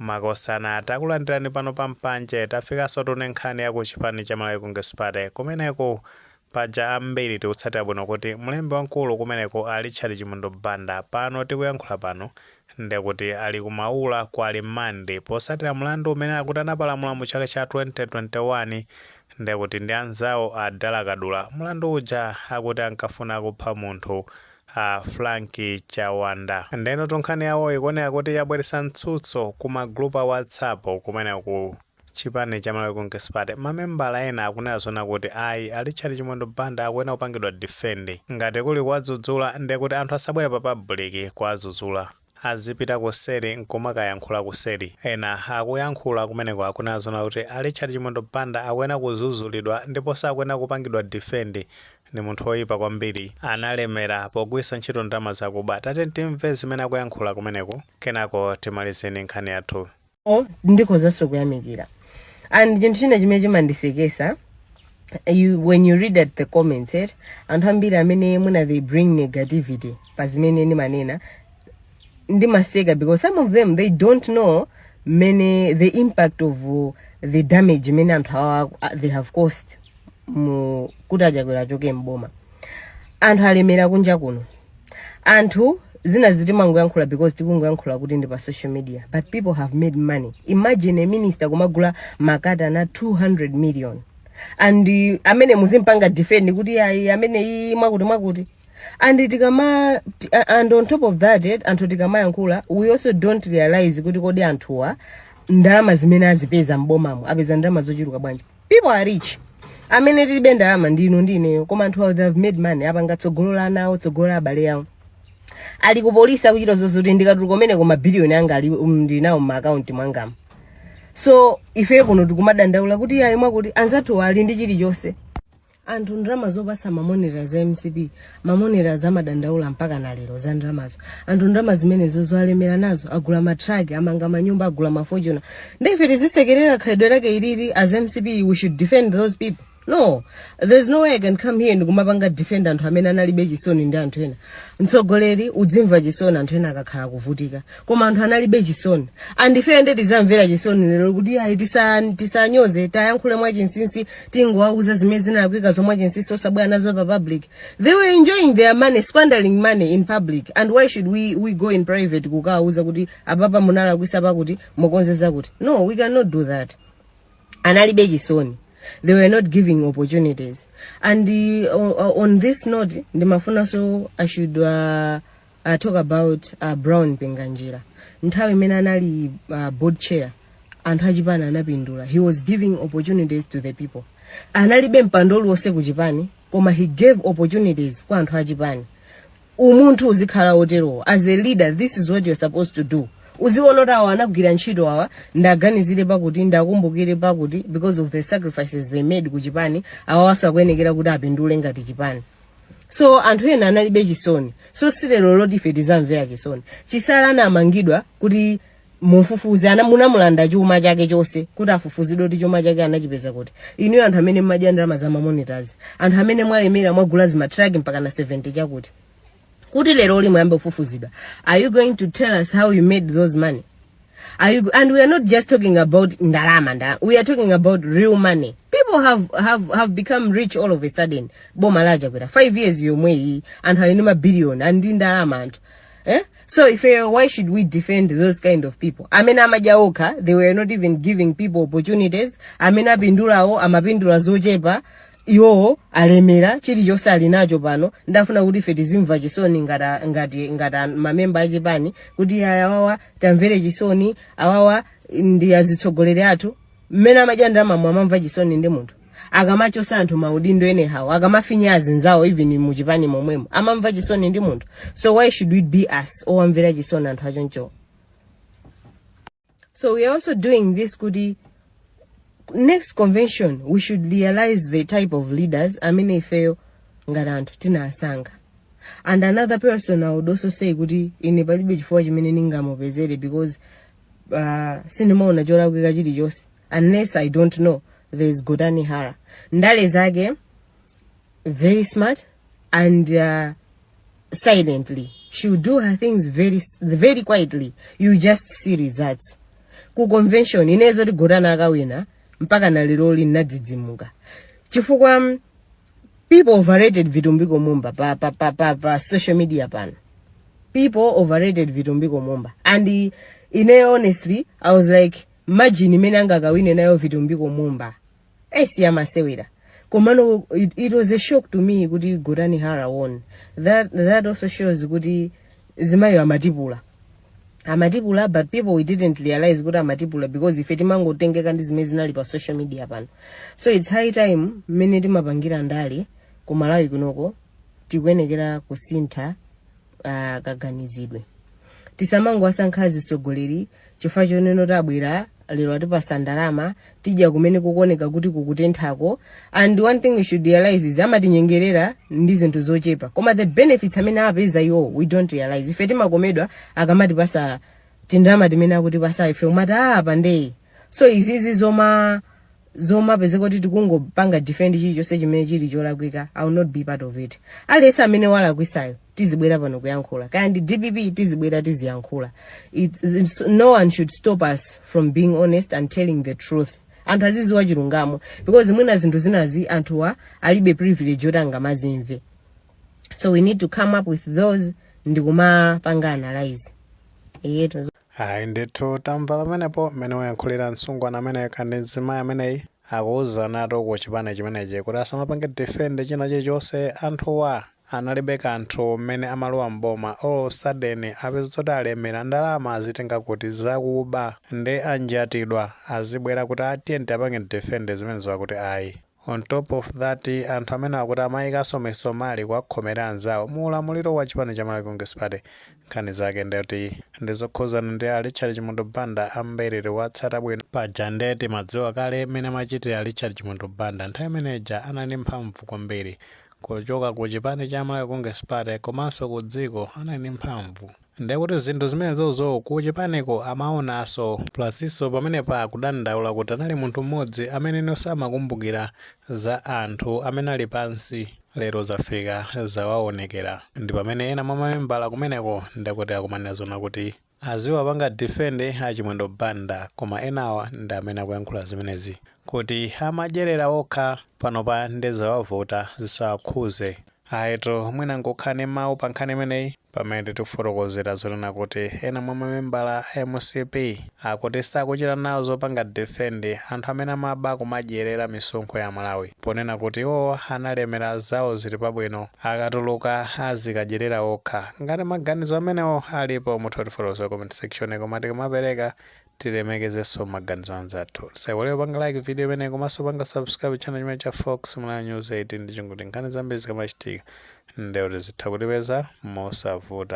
Makosana, takulandirani pano pa Mpanje. Tafikanso tune nkhani ya ku chipani cha Malawi Congress Party. Kumeneko paja ambiri tikutsatira bwino kuti mlembi wamkulu kumeneko a Richard Chimwendo Banda, pano tikuyankhula pano ndekuti ali kumaula kwa remand posatira mlandu umene akuti anapalamula mu chaka cha 2021, ndekuti ndi anzawo a Dala Kadula. Mlandu uja akuti ankafuna kupha munthu, a Frank Chawanda. Ndeno nkhani yawo ikuoneka kuti yabweretsa mtsutso ku magrupu a WhatsApp kumene ku chipani cha Malawi Congress Party. Mamembala ena akunena zona kuti ayi, a Richard Chimwendo Banda akuyenera kupangidwa defend. Ngati kuli kuwadzudzula, ndekuti anthu asabwere pa public kuwadzudzula, azipita kuseri nkumakayankhula kuseri. Ena akuyankhula kumeneko akunena zona kuti a Richard Chimwendo Banda akuyenera kudzudzulidwa ndipo sakuyenera kupangidwa defend, ndi munthu woyipa kwambiri, analemera pogwiritsa ntchito ndalama zakuba. Tate timve zimene akuyankhula kumeneko, kenako timalizeni nkhani yathu. Ndikhozanso kuyamikira. And chinthu china chimene chimandisekesa, when you read at the comments, eh, anthu ambiri amene mwina they bring negativity pa zimene ndimanena, ndimaseka because some of them, they don't know many the impact of the damage imene anthu awa they have caused mu kuti aChakwera achoke mboma. Anthu alemera kunja kuno. Anthu zina zitimangoyankhula because tikungoyankhula kuti ndi pa social media, but people have made money. Imagine a minister kumagula makatani 200 million and amene muzimpanga defend kuti ayi, amene iyi mwakuti mwakuti. And tikama and on top of that, anthu tikamayankhula, we also don't realize kuti kodi anthuwa ndalama zimene azipeza mbomamo, apeza ndalama zochuluka bwanji? People are rich. Amene tilibe ndalama ndinu ndineyo, koma anthu, they have made money. Apanga tsogolo la ana awo, tsogolo la abale awo. Ali ku polisi akuchita zozoti ndikatuluka kumene mabiliyoni anga ali ndinawo m'maakaunti mwangamo. So ife kuno tikumadandaula kuti ayi, mwakuti anzathu ali ndi chilichonse. Anthu ndalama zopasa mamonera za MCP, mamonera zamadandaula mpaka na lero za ndalamazo. Anthu ndalama zimenezo zoalemera nazo, agula matraki, amanga manyumba, agula mafortuna. Ndife tizisekerera khalidwe lake ilili? As MCP, we should defend those people? No, there's no way I can come here ndikumapanga defend anthu amene analibe chisoni ndi anthu ena. Mtsogoleri udzimva chisoni anthu ena akakhala kuvutika, koma anthu analibe chisoni, and ife nde tizamvera chisoni lero kuti ayi, tisanyoze, tayankhule mwachinsinsi, tingowauza zimene zinalakwika zomwe chinsinsi, osabwera nazo pa public. They were enjoying their money, squandering money in public, and why should we go in private kukawauza kuti apapa munalakwisa pakuti, mukonzeza kuti? No, we cannot do that. Analibe chisoni. They were not giving opportunities. And on this note, ndimafuna so I should talk about Brown Mpinganjira. Nthawi imene anali board chair, anthu achipani anapindula. He was giving opportunities to the people. Analibe mpando uliwonse ku chipani, koma he gave opportunities kwa anthu achipani. Umunthu uzikhala oterowo. As a leader, this is what you're supposed to do. Uziona kuti awa anagwira ntchito, awa ndaganizire pakuti, ndakumbukire pakuti, because of the sacrifices they made ku chipani, awa wasakuyenekera kuti apindule ngati chipani. So anthu ena analibe chisoni, so silero loti ife tizamvera chisoni. Chisale anamangidwa kuti mufufuze, ana munamulanda chuma chake chonse kuti afufuzidwe kuti chuma chake anachipeza kuti. Inuyo anthu amene mmadya ndalama za mamonitors, anthu amene mwalemera, mwagula zimatraki mpaka na 70 chakuti, kuti lero limwe yambe kufufuzidwa, are you going to tell us how you made those money? And we are not just talking about ndalama ndalama. We are talking about real money. People have become rich all of a sudden. Boma la Chakwera, 5 years yomwe iyi, anthu ali ndi mabiliyoni andi ndalama anthu, eh? So if why should we defend those kind of people amene amadya okha? They were not even giving people opportunities. Amene apindulawo amapindula zochepa, iwowo alemera, chilichonse ali nacho. Pano ndafuna kuti ife tizimva chisoni ngati mamemba achipani kuti aya, awawa tamvere chisoni, awawa ndi azitsogoleri athu. Mmene amadya ndalama amamva chisoni ndi munthu? Akamachosa anthu maudindo anyhow, akamafinya azinzawo even muchipani momwemo, amamva chisoni ndi munthu? So why should we be us owamvera chisoni anthu achoncho? So we are also doing this kuti next convention we should realize the type of leaders amene ifeyo ngati anthu tinasankha. And another person I would also say kuti ine palibe chifukwa chimene ningamupezere because sindimaona cholakwika chilichonse unless I don't know. There's Gotani Hara. Ndale zake very smart and silently. She will do her things very very quietly. You just see results. Ku convention inezo ti Gotani akawina, mpaka na lero linadzidzimuka chifukwa people overrated Vitumbiko Mumba pa social media pano. People overrated Vitumbiko Mumba and ine honestly I was like, margin imene angakawine nayo Vitumbiko Mumba esi amasewera. Komano it was a shock to me kuti Gotani Hara won. That also shows kuti zimayo amatipula, amatipula, but people, we didn't realize kuti amatipula because ife timangotengeka ndi zimene zinali pa social media pano. So it's high time mmene timapangira ndale ku Malawi kunoko tikuyenekera kusintha kaganizidwe. Tisamangowasankha atsogoleri chifukwa chonena kuti abwera lero atipasa ndalama, tidya kumene kukuoneka kuti kukutenthako. And one thing we should realize is amatinyengerera ndi zinthu zochepa, koma the benefits amene apeza iwo we don't realize. Ife timakomedwa akamatipasa tindalama timene akutipasa, ife umati, "Ah, pandeye." So izizi zomapezeka kuti tikungopanga defend chilichonse chimene chili cholakwika, I will not be part of it. Aliyense amene walakwisayo tizibwera pano kuyankhula, kaya ndi DPP, tizibwera tiziyankhula. No one should stop us from being honest and telling the truth. Anthu aziziwa chilungamo because mwina zinthu zinazi anthuwa alibe privilege yoti angamazimve. So we need to come up with those ndikumapanga analyze iyetu. Ayi ndithu, tamva pamenepo mmene wayankhulira msungwana ameneyo kandi mzimayi ameneyi. Akuwuzanatu ku chipani chimenechi kuti asamapange defend china chilichonse. Anthuwa analibe kanthu mmene amalowa mboma, all sudden apeza zoti alemera, ndalama azitenga kuti zakuba ndi anjatidwa, azibwera kuti atiyente apange defend zimenezo, akuti ayi. On top of that, anthu amene akuti amayikanso misomali kuwakhomera anzawo mu ulamuliro wa chipani cha Malawi Congress Party. Nkhani zake ndeti ndizokhuzana ndi a Richard Chimwendo Banda. Ambiri watsata bwino paja, ndeti madziwa kale mmene amachitira Richard Chimwendo Banda. Nthawi imeneja anali mphamvu kwambiri kuchoka ku chipani cha Malawi Congress Party komanso ku dziko anali ndi mphamvu, ndekuti zinthu zimenezozo ku chipaniko amaonanso. Plusinso pamenepa akudandaula kuti anali munthu mmodzi amene samakumbukira za anthu amene ali pansi. Lero zafika zawaonekera, ndi pamene ena mwa mamembala kumeneko ndekuti akumanena zona kuti aziwapanga defend aChimwendo Banda, koma enawa ndi amene akuyankhula zimenezi kuti amadyerera okha. Panopa ndi zawavuta, zisawakhuze. Ayitu, mwina nkukhani mawu pa nkhani imeneyi pamene tikufotokozera zonena kuti ena mwa mamembala a MCP akuti sakuchita nawo zopanga defend anthu amene amaba kumadyerera misonkho ya Malawi, ponena kuti iwo analemera, zawo zili pabwino, akatuluka azikadyerera okha. Ngati maganizo amenewo alipo, mutha kutifotokozera comment section, koma tikamapereka tilemekezenso maganizo anzathu. Tisaiwale panga like video imeneyi komanso panga subscribe channel chimene cha Fox Malawi News 18 ndi chonguti nkhani zambiri zikamachitika ndekuti zitha kutipeza mosavuta.